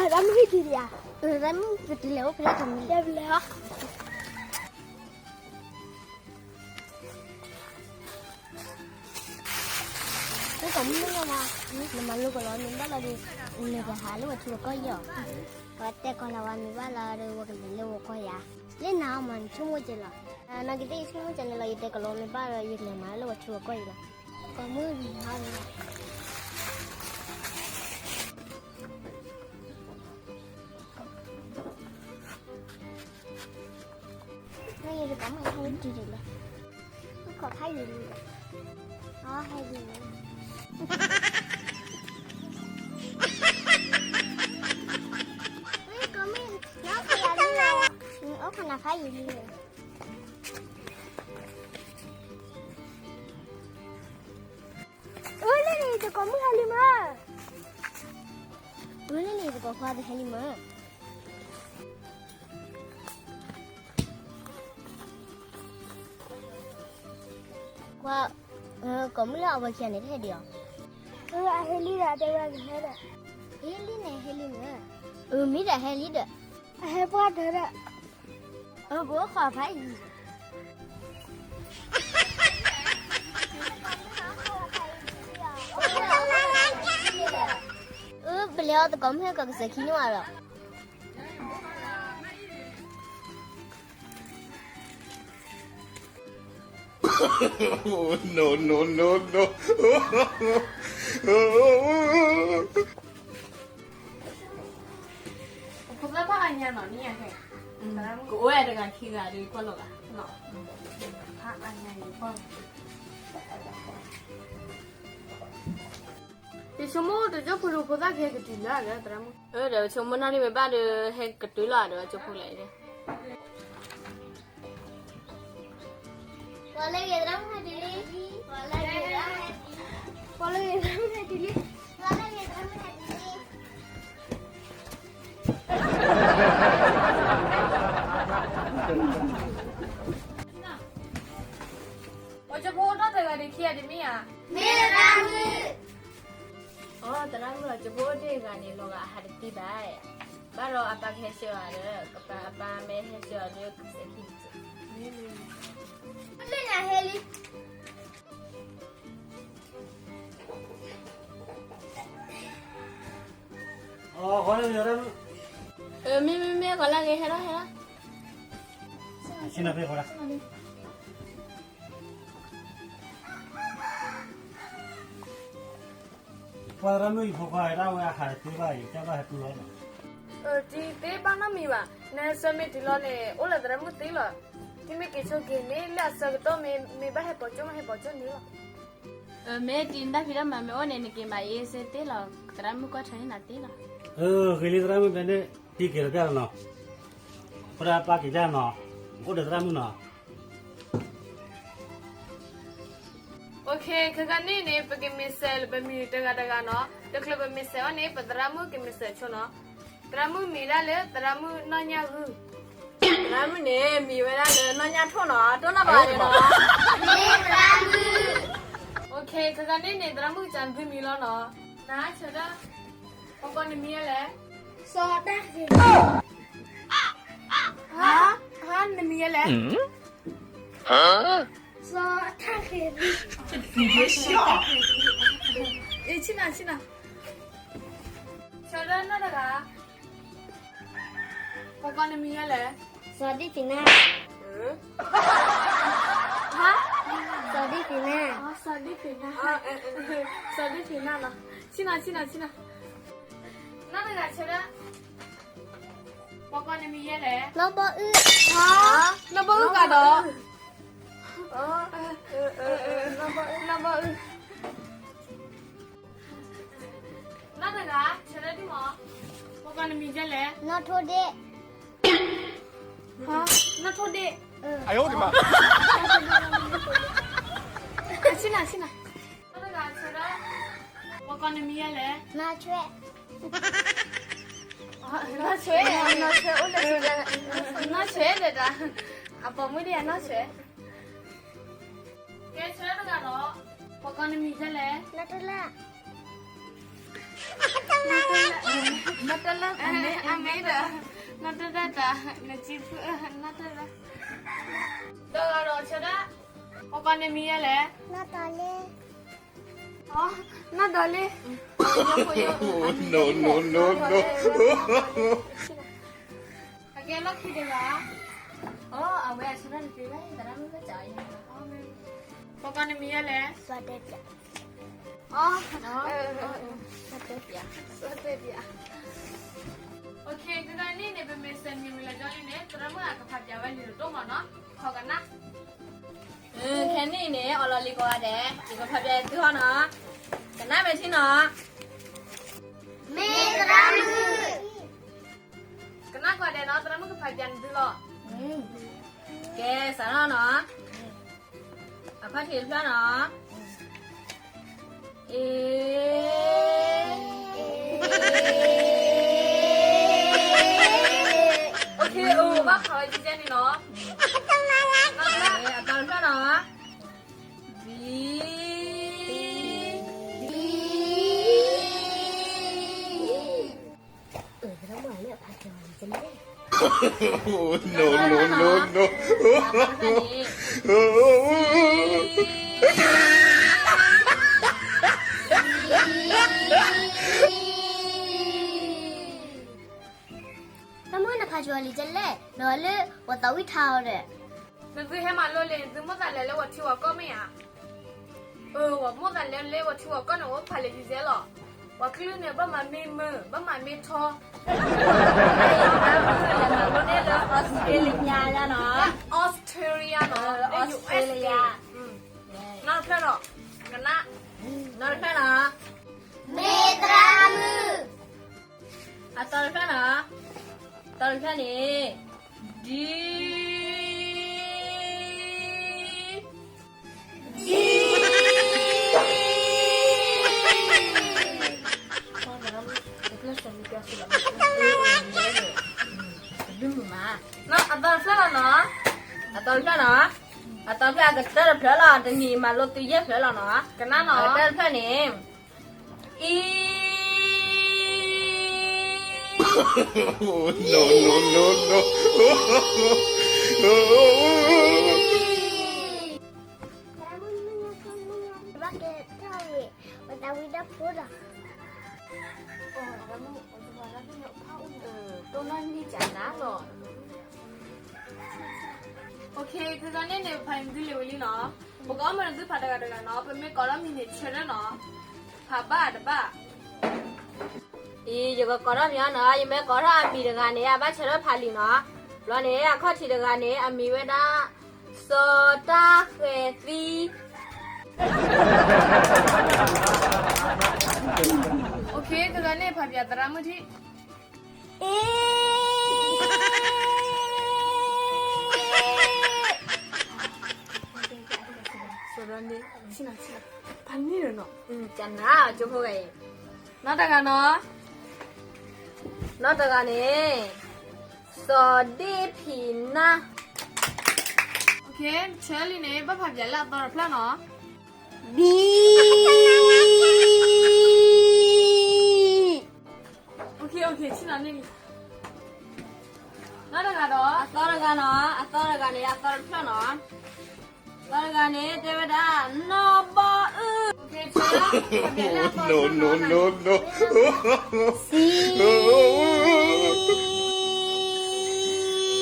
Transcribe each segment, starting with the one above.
ရၢမုၢ်ဟံၣ်တုၤလံဧါ, ရၢမုၢ်ကတုၤလဲၣ် အိၣ်ဖဲလဲၣ်တမံၤလဲၣ်လဲၣ်. မ့ၢ်ကီးမုၢ်လၢ်လီၤ, နမၤလိကလီၤမ့ၢ်ဘၣ်လီၤဒီး, နကဟးလၢဝဲထံဝဲကီၢ်အံၤအီၤ, ပှၤတဲကီးလၢဝဲမ့ၢ်ဘၣ်လီၤဒီး ဝဲကလဲၤလၢဝဲကီၢ်ယၤ, လၢနၤအီၤမး နဆိကမိၣ်ကဲလီၤ, နကသ့ၣ်ယဆိကမိၣ်ကဲန့ၣ်လီၤ ယတဲကလီၤမ့ၢ်ဘၣ်ဒီး ယကလဲၤမၤလၢဝဲထံဝဲကီၢ်အံၤလီၤ, ကီးမုၢ်လီၤ. နယကမၤဟဲတုၤဒ်လဲၣ်, ခီၣ်ဖးယံာ်လံဒီး, အဟဲယံာ်လံ, မ့ၢ်ကမ့ၢ်, နအိၣ်ခီၣ်နၤဖးယံာ်လံဒီး, အၢ လၢန့ၣ် တကိးမုၣ်ဟဲလံမး, အၢ လၢန့ၣ် တကိးခွါတဟဲလံမး. ကွၢ်, ကိးမုၣ်လၢအဝဲခံဂၤန့ၣ် တဟဲဒံးအီၤ, အၢ အဟဲလံဒီး တဲဝဲကဟဲဒီး, ဟဲလံန့ၣ် ဟဲလံမး, အၢ မ့ၢ်ဒီးဟဲလံဒီး, အဟဲပှၢ်တၢ်ဒီး, အၢပအိၣ်ဃီဖးယံာ် အၢ ပလဲၤအီၤ တကိးမုၣ်ဟဲကီးကစၢၢ်ခံန့ၢ်ဝဲဒီး, no no no no, ဖိသၣ်ဘၣ်အါညါနီၤ နံၣ်ညါခဲ, ကအိၣ်ဝဲတဂၤခံဂၤဒီး ကွၢ်လီၤဂာ်, ဖးအါညါန့ၣ်ကွၢ်လီၤ, ယဆိကမိၣ်တကၠိၢ်ဖိဒိၣ်ဖိသၣ်ကဟဲကတုၤလၢ်လၢသရၣ်မုၣ်, ဒီးဆိကမိၣ်နီၢ်ဒံးမ့ၢ်ဘၣ်ဒီး ဟဲကတုၤလီၤဒီးကၠိၢ်ဖိလဲၣ်, ပှၤလၢဂ့ၤသရၣ်မုၣ်ဟဲတုၤလံ, ပှၤလၢဂ့ၤသရၣ်မုၣ်ဟဲတုၤလံ, ပှၤလၢဂ့ၤသရၣ်မုၣ်ဟဲတုၤလံ. အိၣ်ကၠိဖိအိၣ်ဒီတဂၤဒီးခံဂၤဒ်မ့ၢ်ဧါ, မ့ၢ်သရၣ်မုၣ်, အိၣ်သရၣ်မုၣ် ကၠိဖိအိၣ်တဂၤန့ၣ်လီၤဂာ်အဟးတသ့ဘၣ်, ဘၣ်ဒီးအပၢ်ကဟဲဆှၢအီၤဒီး အပၢ်မ့ၢ်ဟဲဆှၢအီၤဒီး ကစဲးခံန့ၣ်, လၢညါဟဲလံ အီ မ့ၢ်မ့ၢ်မ့ၢ် ကီးလၢဂ့ၤ ဟဲလီၤ ဟဲလီၤ, ဆ့ၣ်နီၤဖဲဃီလၢ ပှၤသရၣ်မုၣ်အံၤဖိခွါ တၢ်ဝဲအဟးတသ့ဘၣ်အံၤ တၢ်ဘၣ်ဟဲတူၢ်လီၤနီၤ, တသ့ဘၣ်နီတမံၤဘၣ်, နဆၢမ့ၢ်တုၤလီၤန့ၣ် အိၣ်လၢသရၣ်မုၣ်သ့လီၤ, တမ့ၢ်က့ၤဆိက့ၤန့ၣ် လၢအဆၢကတီၢ်မ့ၢ် မ့ၢ်ဘၣ်ဟဲပိာ်ကၠိမ့ၢ်ဟဲပိာ်ကၠိန့ၣ်လီၤ. မ့ၢ်တံၤနတၢ်ဖံးတၢ်မၤမ့ၢ်အိၣ်န့ၣ် နက့ၤမၤအ့စ့သ့လီၤ, သရၣ်မုၣ်ကွၢ်ထွဲန့ၢ်နၤသ့လီၤ. ဂ့ၤလံသရၣ်မုၣ် ဖဲန့ၣ် တံၤက့ၤလီၤပျၢ်လီၤနီၤ, ဖိဒၣ်ပၢ်က့ၤတၢ်နီၤ, အိၣ်ဒီးသရၣ်မုၣ်နီၤ. ခဲခါန့ၣ်န့ၣ် ပကမ့ၢ်စဲးလၢပမံၤတဂၤတဂၤနီၤ, တချုးပမ့ၢ်စဲးအီၤန့ၣ် ပသရၣ်မုၣ်ကမ့ၢ်စဲးဆိနီၤ, သရၣ်မုၣ်မံၤဒၣ်လၢသရၣ်မုၣ်နီၢ်ညၣ်ဂုၢ်, သရၣ်မုၣ်န့ၣ် မံၤဝဲဒၣ်လၢနီၢ်ညၣ်ထိၣ်နီၤ, တိၢ်နီၣ်ဘၣ်န့ၣ်နီၤ, မ့ၢ်သရၣ်မုၣ်. ခဲခါန့ၣ်န့ၣ် သရၣ်မုၣ်ကစၢ်နသုမံၤလီၤနီၤ, နဆၢဒၣ်, ပှၤကိးနမံၤယဲလဲၣ်, စီၤတၢ်ဃ့, ဟါ, နမံၤယဲလဲၣ်, စီၤတၢ်ဃ့, ဆ့ၣ်နီၤ ဆ့ၣ်နီၤ, ဆၢဒၣ်နီၢ်တဂၤ, ပှၤကိးနမံၤယဲလဲၣ်, စီၤဒံၣ်ဖံးနၢ်, ဟါ, စီၤဒံၣ်ဖံးနၢ်, စီၤဒံၣ်ဖံးနၢ်, စီၤဒံၣ်ဖံးနၢ်နီၤ, ဆ့ၣ်နီၤ ဆ့ၣ်နီၤ ဆ့ၣ်နီၤ, နီၢ်တဂၤဆၢဒၣ်, ပှၤကိးနမံၤယဲလဲၣ်, နီၢ်ဘီအုၣ်, နီၢ်ဘီအုၣ်ကဒီး, နီၢ်ဘီအုၣ်, နီၢ်တဂၤဆၢဒၣ်ဒံၣ်မး, ပှၤကိးနမံၤယဲလဲၣ်, နီၢ်ထိၣ်ဒ့ၣ်, နီၢ်ထိၣ်ဒ့ၣ်, ဆ့ၣ်နီၤ ဆ့ၣ်နီၤ, နီၢ်တဂၤဆၢဒၣ်, ပှၤကိးနမံၤယဲလဲၣ်, နီၢ်ဆွဲ, နီၢ်ဆွဲ, နီၢ်ဆွဲ, နီၢ်ဆွဲဒီးတၢ်, အပိာ်မုၣ်ဒ်ယၤနီၢ်ဆွဲ, ကဲဆၢဒၣ်တဂၤဒီး, ပှၤကိးနမံၤယဲလဲၣ်, နီၢ်ထိၣ်လၢ်, နီၢ်ထိၣ်လၢ်, နီၢ်တၢ်လၢ အမ့ၢ်ဒီး နီၢ်တၢ်ဒၣ်တၢ် နစံဖု နီၢ်တၢ်လၢ ဒီးဂၤဒီးဆၢဒၣ် ပကီၢ်န့ၣ်မံၤယဲလဲၣ် နီၢ်ဒီးလ့ နီၢ်ဒီးလ့ အကဲလီၢ်ခံတဂၤ အဝဲအဆၢဒၣ်တသ့ဘၣ် သရၣ်မုၣ်ဘၣ်ကၠီ ပကီၢ်န့ၣ်မံၤယဲလဲၣ် စီၤတဲပၠး စီၤတဲပၠး စီၤတဲပၠး ခဲကနံၣ်အံၤန့ၣ် ပမ့ၢ်စဲးမံၤဝံၤလၢာ်ကၠီလံန့ၣ် သရၣ်မုၣ်အကဖးပၠးဝဲလံာ်တတိၢ်မးနီၤ ခီကနၣ် ခဲကနံၣ်အံၤန့ၣ် အီလီၤလံကိးဂၤဒဲး ယကဖးပၠးသုဟီနီၤ ကနၣ်မ့ၢ်ထံနီၤ မ့ၢ်သရၣ်မုၣ် ကနၣ်ကိးဂၤဒဲးနီၤ သရၣ်မုၣ်ကဖးပၠးန့ၢ်သုလီၤ ကဲစးထီၣ်နီၤ အခီၣ်ထံးတဖျၢၣ်နီၤ အ့ အိၣ်ခ့အိၣ်ဘၣ်ခးဝဲကဲကဲန့ၣ်နီၤ အသီတဖျၢၣ်နီၤ ဘံ တၢ်မုၣ်နဖးကၠီၤလံာ်ကဲလဲၣ် ဒီးလၢပှၤသးဝံၣ်ထါအီၤဒီး နသုဟဲမၤလိလံာ် သုမိၣ်သးလဲၤလၢပှၤထံပှၤကီၢ်မ့ၢ်ဧါ အၢ ပှၤမိၣ်သးလဲၤလၢပှၤထံပှၤကီၢ်န့ၣ် အိၣ်ဖးလဲၤယံၤယဲလီၤ ပှၤကလုာ်န့ၣ် ဘၣ်မၤမ့ၢ်မၢ ဘၣ်မၤမ့ၢ်ထီ လဲၤမၤလိန့ၢ်လၢ Australia ယါနီၤ Australia နီၤ Australia နီတဖျၢၣ်နီၤ ကနၣ် နီတဖျၢၣ်နီၤ မ့ၢ်သရၣ်မုၣ် အသီတဖျၢၣ်နီၤ အသီတဖျၢၣ်န့ၣ် ဒံ ဒံ အသီတဖျၢၣ်နီၤ အသီတဖျၢၣ်နီၤ အသီတဖျၢၣ်အကတၢၢ်တဖျၢၣ်လီၤ တနံၤမၤလိသုယဲၢ်ဖျၢၣ်လီၤနီၤ ကနၣ်နီၤ အကတၢၢ်တဖျၢၣ်န့ၣ် အံ ဘၣ်ကဲထီၣ်ဝံၤ ပတၢ်ဝံၣ်ဒီဖိဒီး တိၢ်နီၣ်န့ၢ်ကနၣ်လီၤ ခဲကနံၣ်န့ၣ် ပဖးန့ၢ်သုလံာ်ဝံၤလံနီၤ ပကအီၣ်မ့ၢ်နသုဖးတဂၤတဂၤနီၤ ပမ့ၢ်ကိးထီၣ်မံၤန့ၣ် ဆၢထၢၣ်နီၤ ဖးဘၣ်တဘၣ် အံၤ ယကကိးထီၣ်မံၤအီၤနီၤ ယမ့ၢ်ကိးထီၣ်အမံၤတဂၤန့ၣ် အဘၣ်ဆၢထၢၣ်ဖးလံာ်နီၤ ဘျီန့ၣ် အခီၣ်ထံးတဂၤန့ၣ် အမံၤဝဲဒၣ် စီၤတၢ်ဃဲၤသံ ခဲကနံၣ်န့ၣ် ဖးပၠးသရၣ်မုၣ်ထံၣ် အ့ ဖးန့ၢ်လီၤနီၤ ကနၣ်ကၠိဖိဂၤအံၤ နီတဂၤနီၤ နီတဂၤန့ၣ် စီၤဒ့ၣ်ဖံးနၢ် ဆၢလံန့ၣ် ဘၣ်ဖးပၠးလၢအသီတဖျၢၣ်နီၤ ဘံ ဆ့ၣ်နီၤန့ၣ်လံ နီတဂၤဒီး အသီတ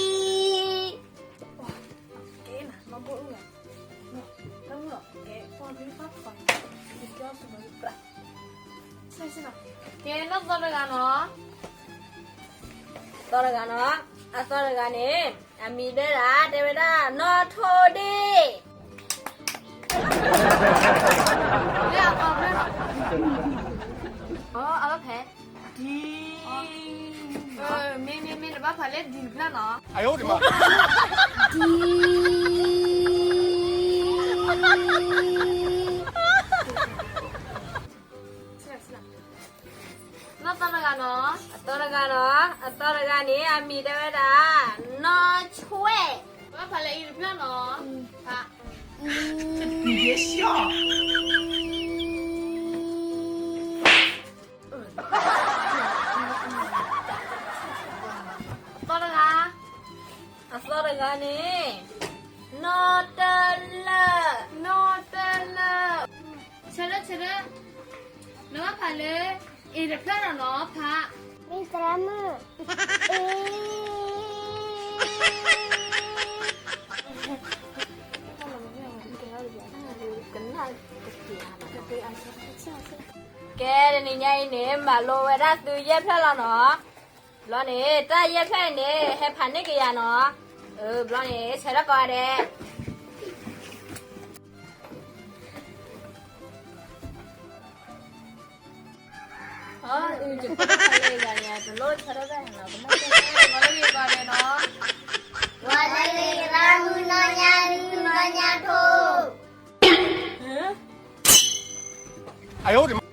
ဂၤနီၤ အသီတဂၤန့ၣ် အသီတဖျၢၣ်နီၤ အသီတဂၤန့ၣ် တဲဝဲဒၣ် နီၢ်ဘီအုၣ် ဆံ ကဲ နီၢ်သီတဂၤနီၤ သီတဂၤနီၤ အသီတဂၤန့ၣ် အမံၤဒဲဒၣ် တဲဝဲဒၣ် နီၢ်ထိဒ့ၣ် လၢအသီတဖျၢၣ်နီၤ အဘၣ်ဖဲ ဒံ မ့ၢ်မ့ၢ်မ့ၢ် နဘၣ်ဖးလၢဒံတဖျၢၣ်နီၤ ဒံ နီၢ်သီတဂၤနီၤ အသီတဂၤနီၤ အသီတဂၤန့ၣ် အမံၤတဲဝဲဒၣ် နီၢ်ဆွဲၣ် ဘၣ်ဖးလၢအံၤတဖျၢၣ်နီၤ ဖး ယဲၢ်ဆံၣ် အ လၢဖးလၢ အ့ၣ်တဖျၢၣ်လီၤနီၤ ဖး မ့ၢ်သရၣ်မုၣ် အ့ၣ် ကဲ တနံၤညါအံၤန့ၣ် မၤလိဝဲဒၣ်သုယဲၢ်ဖျၢၣ်လီၤနီၤ. ဘျီန့ၣ် တၢ်ယဲၢ်ဖျၢၣ်အံၤန့ၣ် ဟဲဖးန့ၢ်က့ၤယၤနီၤ. ဘျီန့ၣ် ဆၢထၢၣ်ကီးဒဲး အၢ ယဖိတဖၣ်လၢယၤန့ၣ် တလိၣ်ဆၢထၢၣ်ဘၣ်နီၤ, ကမၣ်ကဲ ဂီၤလၢဂ့ၤကီးဒဲးနီၤ, ဂီၤလၢဂ့ၤကီးဒဲးနီၤ, နီၢ်ညါနုၢ်နီၢ်ညါထိၣ်, ဟၢ